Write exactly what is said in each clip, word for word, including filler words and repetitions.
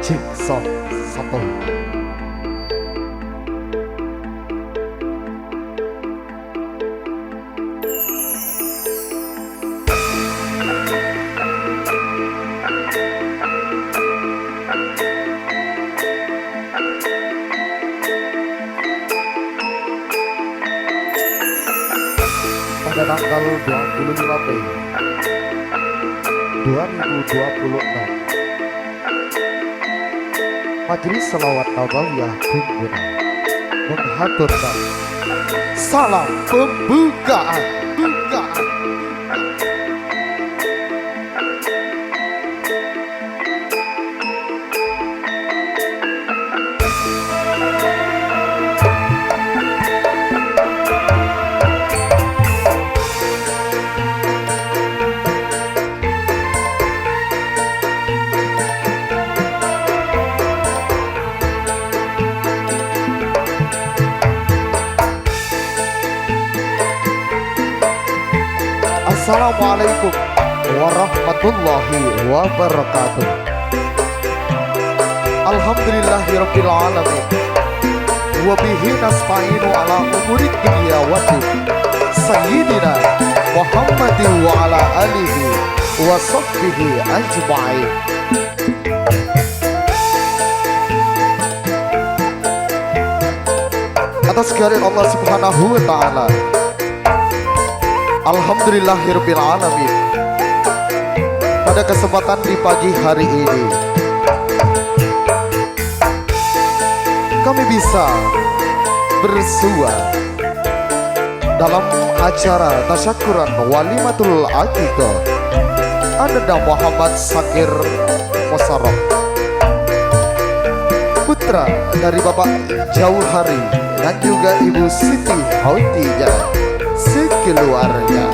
Jigsaw satu. Pada tanggal dua puluh lima Mei dua ribu dua puluh enam, Majelis Shalawat Nabawiyah Gumbuna menghaturkan salam pembukaan. Bukaan. Assalamualaikum warahmatullahi wabarakatuh. Alhamdulillahirabbil alamin. Wa bihi nasta'inu ala umuri dunya waddin. Sayyidina Muhammadin wa ala alihi wa sahbihi ajma'in. Atas kehadirat Allah Subhanahu wa Ta'ala. Alhamdulillahirabbil alamin. Pada kesempatan di pagi hari ini, kami bisa bersua dalam acara tasyakuran walimatul aqiqah Ananda Muhammad Sakir Mosarraf, putra dari Bapak Jauhari dan juga Ibu Siti Khadijah sekeluarga.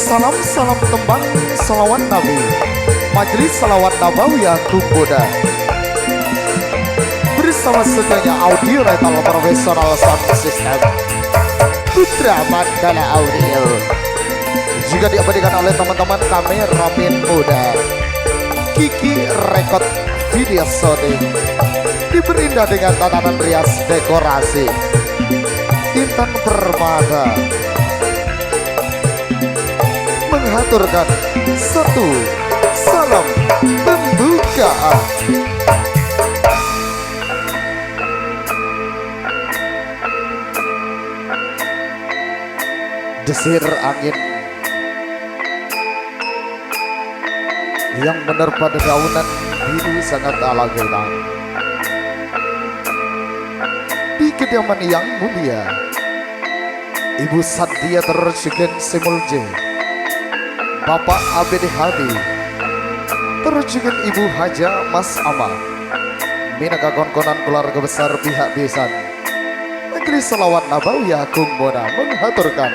Salam, salam tembang, salawat Nabi. Majelis Salawat Nabawiyah Gumbuna. Bersama segenap audio rental profesional sound system Putra Mandala Audio. Juga diabadikan oleh teman-teman kameramen muda Kiki Record Video Shooting. Diperindah dengan tatanan rias dekorasi Intan Permata. Menghaturkan satu salam pembukaan. Desir angin yang menerpa dedaunan biru sangat alangkah. Di kediaman yang mulia, Ibu Sadia Terjugan Simulje, Bapak Abed Hadi, Terjugan Ibu Haja Mas Ama, minangka kon-konan keluarga besar pihak bisan. Majelis Salawat Nabawiyah Gumbuna menghaturkan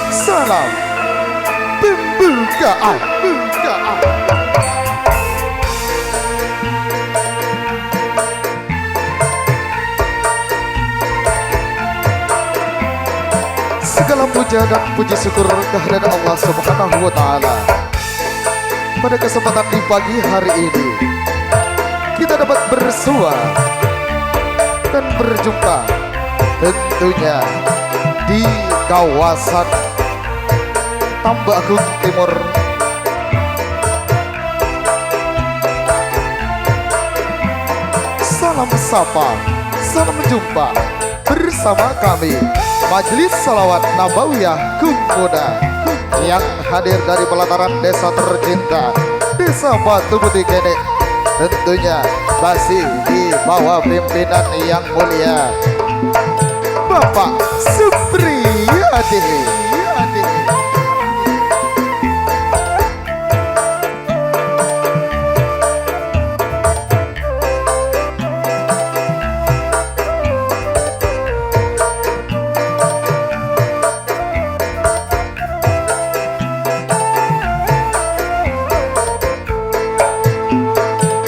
salam pembukaan. Pembukaan. Segala puja dan puji syukur kehadirat Allah Subhanahu wa Ta'ala. Pada kesempatan di pagi hari ini, kita dapat bersua dan berjumpa tentunya di kawasan Tambak Agung Timur. Salam sapa, salam jumpa bersama kami, Majelis Salawat Nabawiyah Gumbuna, yang hadir dari pelataran desa tercinta Desa Batu Putih kènè', tentunya masih di bawah pimpinan Yang Mulia Bapak Supriyadi.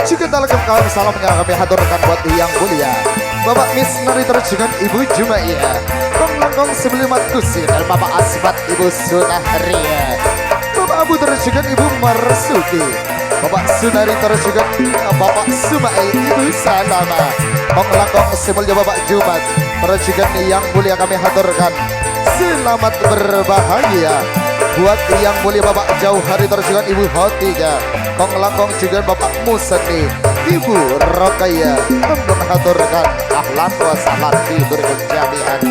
Jhughân talèngghâp kaulâ salamma kami hatorkan buat Yang Mulia Bapak Misnari Terjungan Ibu Jumaiyah. Kong-langkong sè mèlè matkusir Bapak Asmat Ibu Sunahriya. Bapak Abu Terjungan Ibu Marsuki. Bapak Sunari Terjungan Bapak Sumail Ibu Salama. Kong-langkong sè mèlè Bapak Jumat Terjungan Yang Mulia kami hatorkan selamat berbahagia buat Yang Mulia Bapak Jauhari Terjungan Ibu Khotiya. Kong-langkong jhughân Bapak Musanni, Ibu Rokaya, ampon hatorkan ahlan wa sahlan fi durikun jami'an.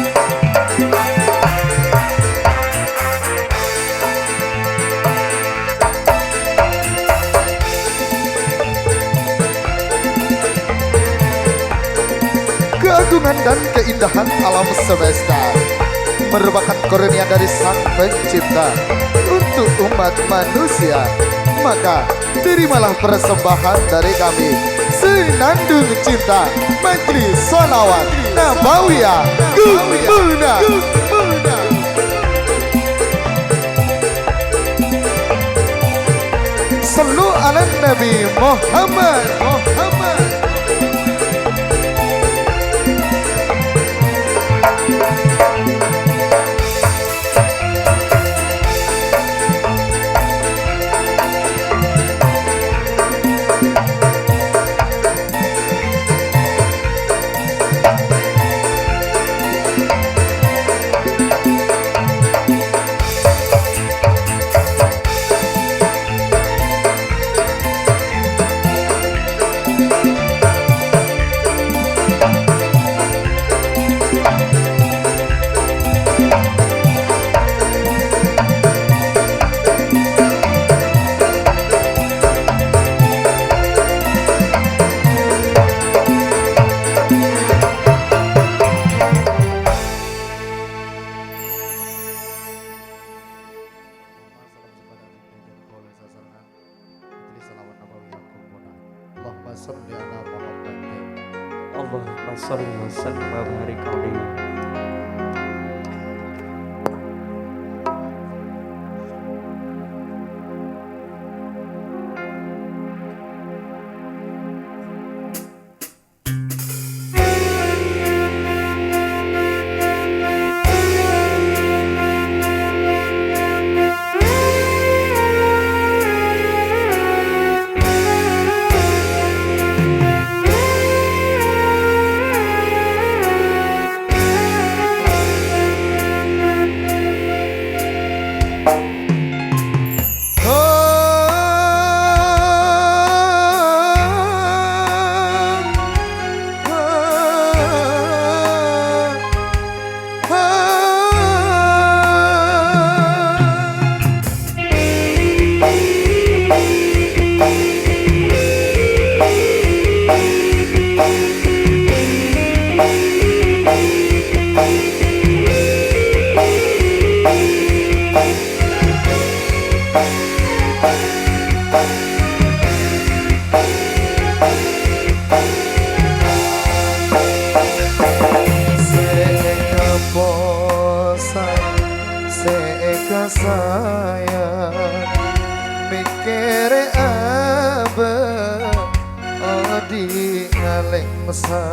Keagungan dan keindahan alam semesta merupakan karunia dari Sang Pencipta untuk umat manusia. Maka, terimalah persembahan dari kami, Senandung Cinta, Majelis Sholawat Nabawiyah Gumuna. Sallu ala Nabi Muhammad. Allahumma shalli ala Muhammad. Allahumma shalli wa sallim wa barik alaihi. Sè èkaposa, sè èkasayang, mèkkèrè abâ' odi' ngalèngsa.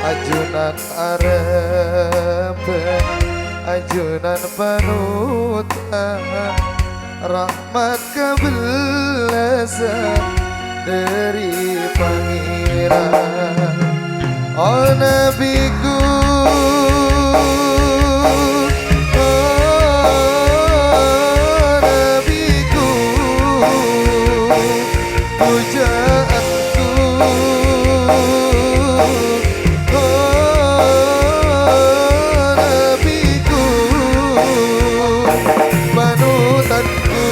Ajunan arebbhâ, ajunan panutan, rahmat kabellasân dhâri Pangèran. O Nabiku, o Nabiku, pujaanku, o Nabiku, panutanku.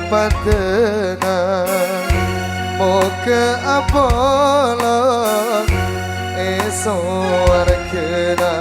padâna, moghâ apolong è sowarghâna.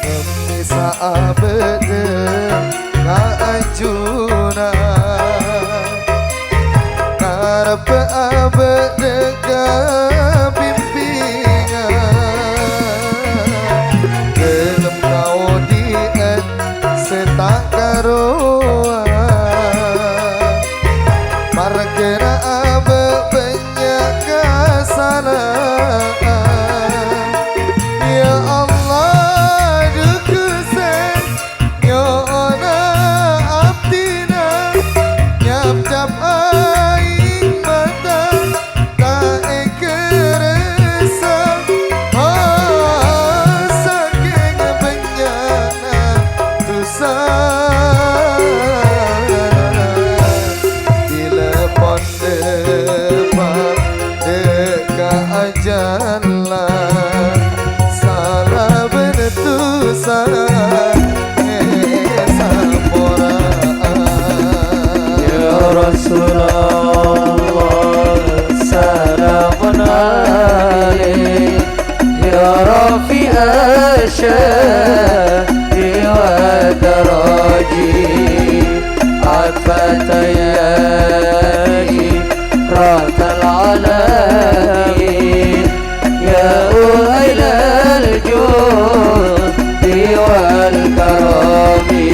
Ngemmè saabâdhâ ka ajunan, ngarep abâdhâ ka bimbingan, ḍâlem kaodi'ân sè ta' karowa. Marghâna abâ' bânnya' kasala'an. Ya Allah, ḍu Ghustè, nyo'ona abdhina, nyapcap aèng mata, ta' èkarassa, oh, sakèng bânnya'na dhusa. Bilâ pon ḍâpa' ḍâ' ka ajhâlân, sala bân dhusa èsapora'an. Ya Rasulullah, salamun alaik, ya rafi'asy sya'ni wa daraji, atfata iyahi rahmatal alamin, ya uhailal judi wal karami.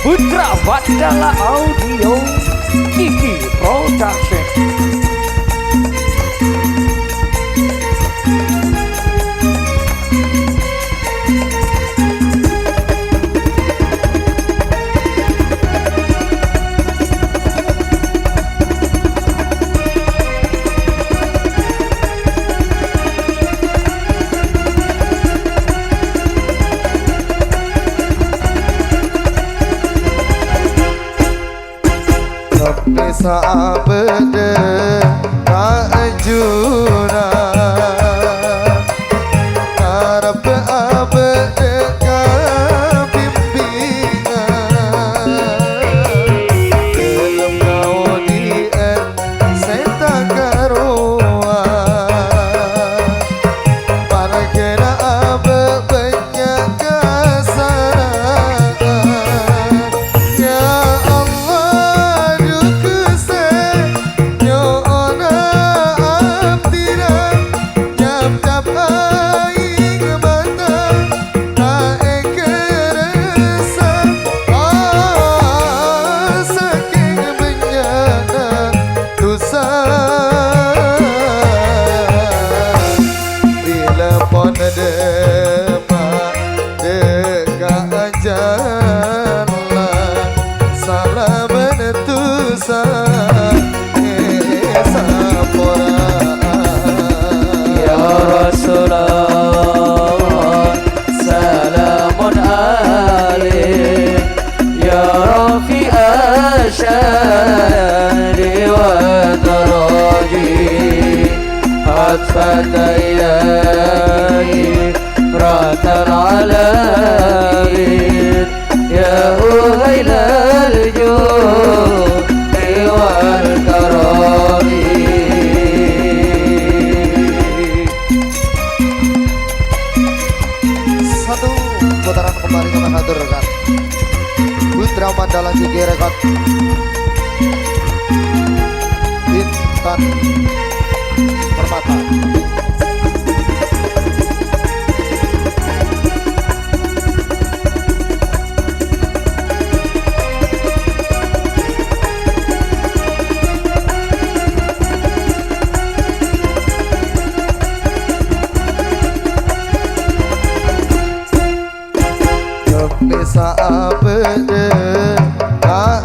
Putra Mandala Audio, Kiki Production. Sabbhân saabâdhâ ka ajunan, ngarep abâdhâ ka bimbingan, ḍâlem kaodi'ân sè ta' karowa. Marghâna abâ' bânnya' kasala'an. Ya Allah, ḍu Ghustè, nyo'ona abdhina, nyapcap aèng mata, ta' èkarassa, ah, sakèng bânnya'na dhusa. Bilâ pon ḍâpa' ḍâ' ka ajhâlân, sala bân dhusa èsapora'an. Ya Rasulullah, salamun alaik, ya rafi'asy sya'ni wa daraji, atfata iyahi rahmatal alamin, ya uhailal judi wal karami. Satu putaran kembali kami haturkan. Putra Mandala G G Record. Intan Permata.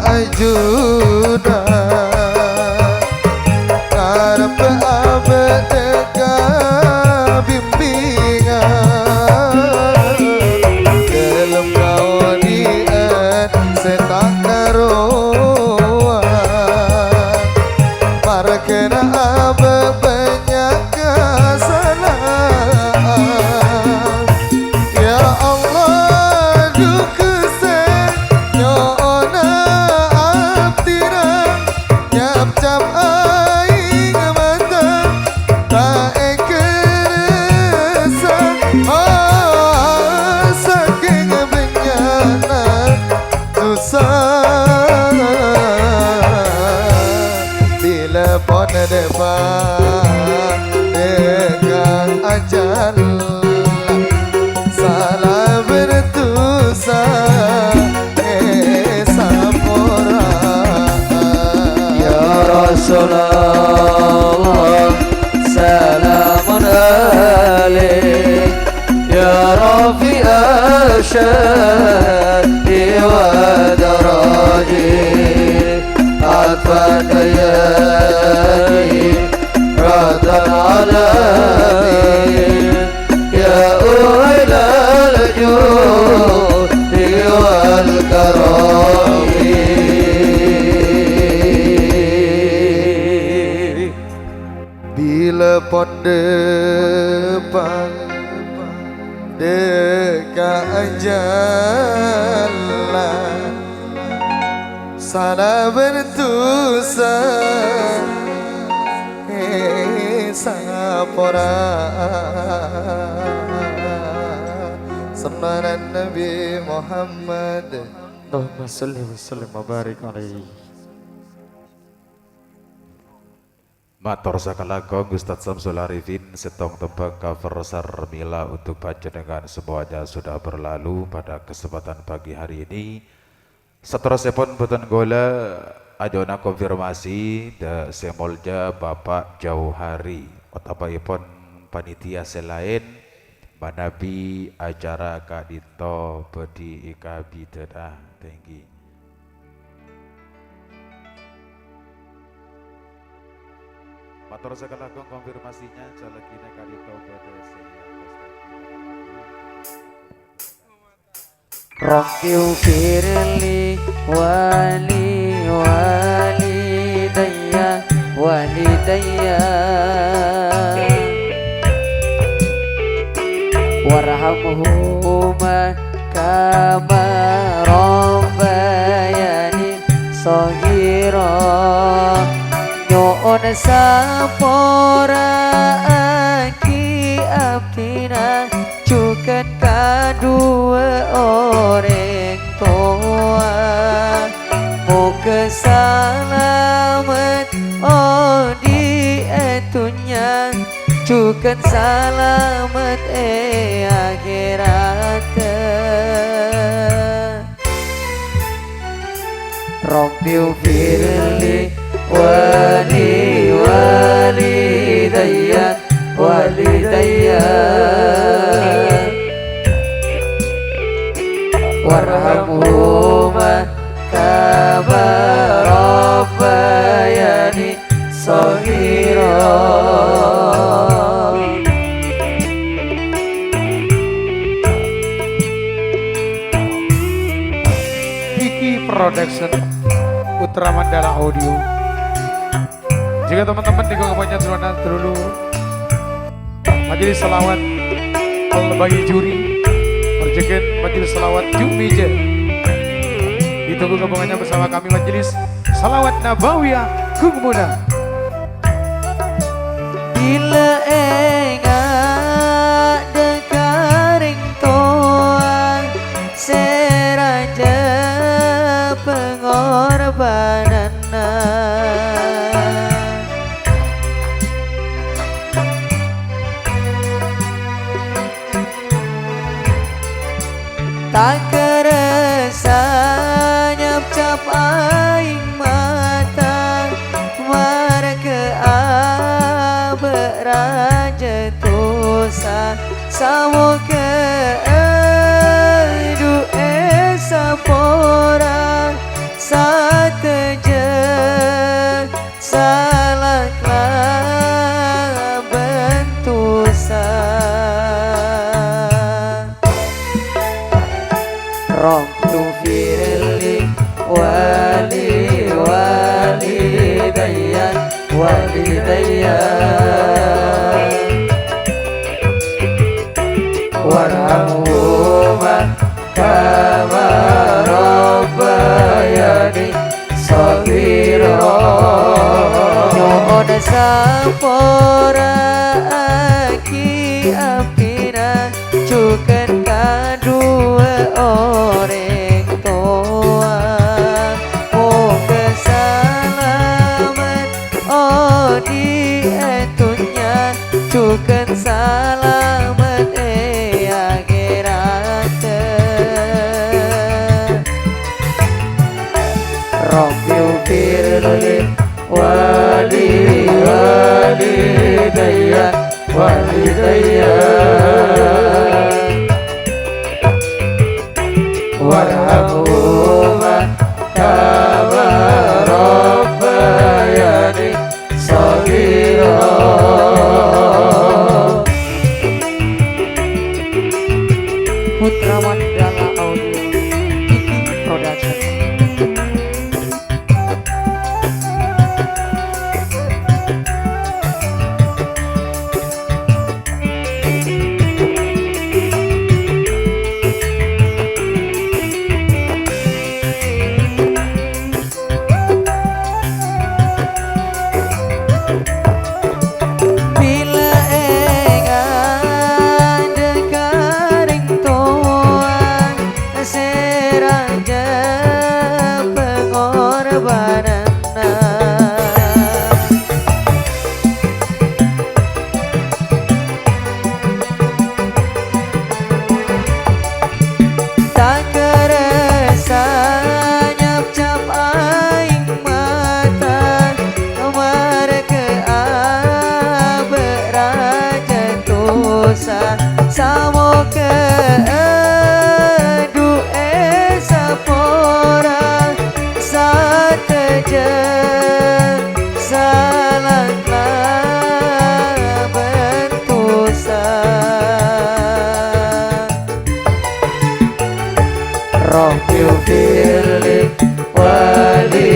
Ajunan ngarep abdhâ ka bimbingan, dâlem kaodi'ân sè ta' karowan. Marghâna abâ' bânnya' kasala'an. Ya Allah, dhu Ghustè, nyo'ona abdhina, nyapcap aèng mata, ta' èkarassa. Oh, sakèng bânnya'na dusa, bilâ pon dâpa' dâ' ka ajal, sala berdusa, eh, sapora. Ya Rasulullah, salamun alaik, ya rafi'asy sya'ni wa darajah, atfata yadi rahmatan alamin, ya uwailal judi wal karami. Bilâ pon dâpa' dâ' ka ajal, sala berdusa, eh, sapora. Shallallahu ala Nabi Muhammad. Allahumma shalli wa sallim wa barik alaihi. Mator sakalangkong Ustadz Samsul Arifin, sèttong tembhâng cover Sarmila untuk panjhennengngan semuanya sudah berlalu pada kesempatan pagi hari ini. Saterrossèpon bhunten kaulâ ajunan konfirmasi dâ' sè molja Bapak Jauhari, otabâèpon panitia sè laèn, manabi acara ka'dinto bhâdhi èkabidhâna. Thank you. Mator sakalangkong konfirmasinya, calagina ka'dinto bâdâ sè yaktos lagi. Rompi u Firli wali walidayya, walidayya. Warhamhuma kama rabbayani shaghira. Nyo'on sapora'aghi abdhina jhughân kadhuwâ orèng towa. Moghâ salamet odi' è dhunnya, jhughân salamet è akhèratta. Rabbi ghfirli wa li walidayya, walidayya. Warhamhuma kama rabbayani shaghira. Vicky Production, Putra Mandala Audio. Jhughân teman-teman di Kabupaten Sumenep dulu. Majelis Salawat Al-Bayi Juri, Marjhughân Majelis Salawat Jumija. Ditunggu gabungannya bersama kami Majelis Salawat Nabawiyah Gumula. Bilâ enga' dâ' ka rèng towa sè rajâ pangorbhânanna. Ta' karassa nyapcap aèng mata, marghâ abâ' rajâ dusa. Samoghâ adu'è sapo Sadhâjâ sala kalabân dhusa. Rabbighfirli wali walidayya, walidayya. Warhamhuma kama rabbayani shaghira. Nyo'on sapora'aghi abdhina jhughân kadhuwâ orèng towa. Moghâ salamet odi' è dhunnya, jhughân salamet è akhèrat. Rabbighfirli wali walidayya, walidayya. Warhamhuma kama rabbayani shaghira. Putra Mandala Audio, Kiki Production. Bilâ è ngadhek ka rèng towa, sè rajâ pangorbhânanna. Ta' karasa nyapcap aèng mata, marghâ abâ' rajâ dhusa. Samoghâ du'â sapora sadhâjâ sala kalabân dhusa. Rabbighfirli wali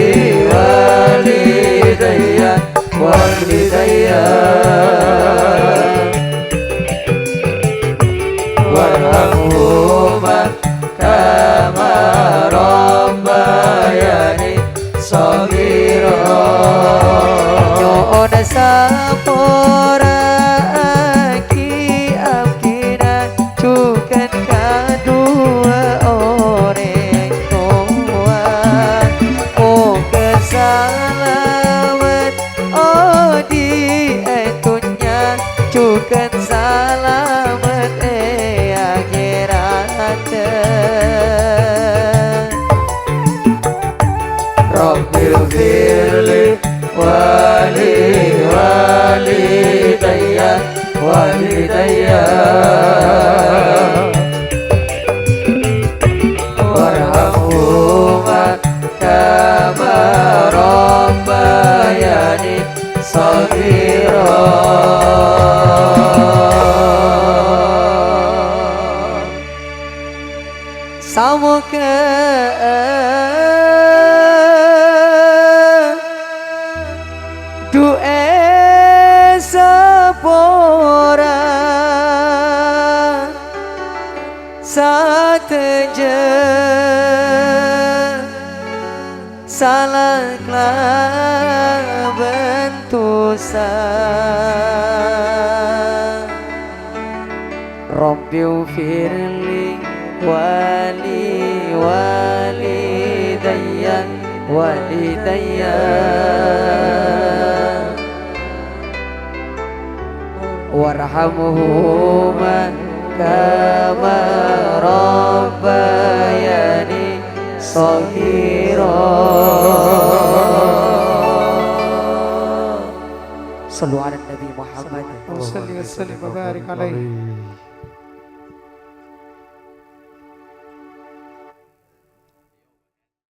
walidayya, walidayya. Warhamhuma kama rabbayani shaghira. Nyo'on sapora'aghi abdhina jhughân kadhuwâ orèng towa. Moghâ salamet odi' è dhunnya, jhughân salamet è akhèrat. Rabbighfirli wali walidayya, walidayya. Warhamhuma kama rabbayani shaghira. Samoghâ du'â sapora sadhâjâ sala kalabân dhusa. Rabbighfirli wali walidayya, walidayya. Warhamhuma kama rabbayani shaghira. Shallu ala Nabi Muhammad. Allahumma shalli wa sallim wa barik alaihi.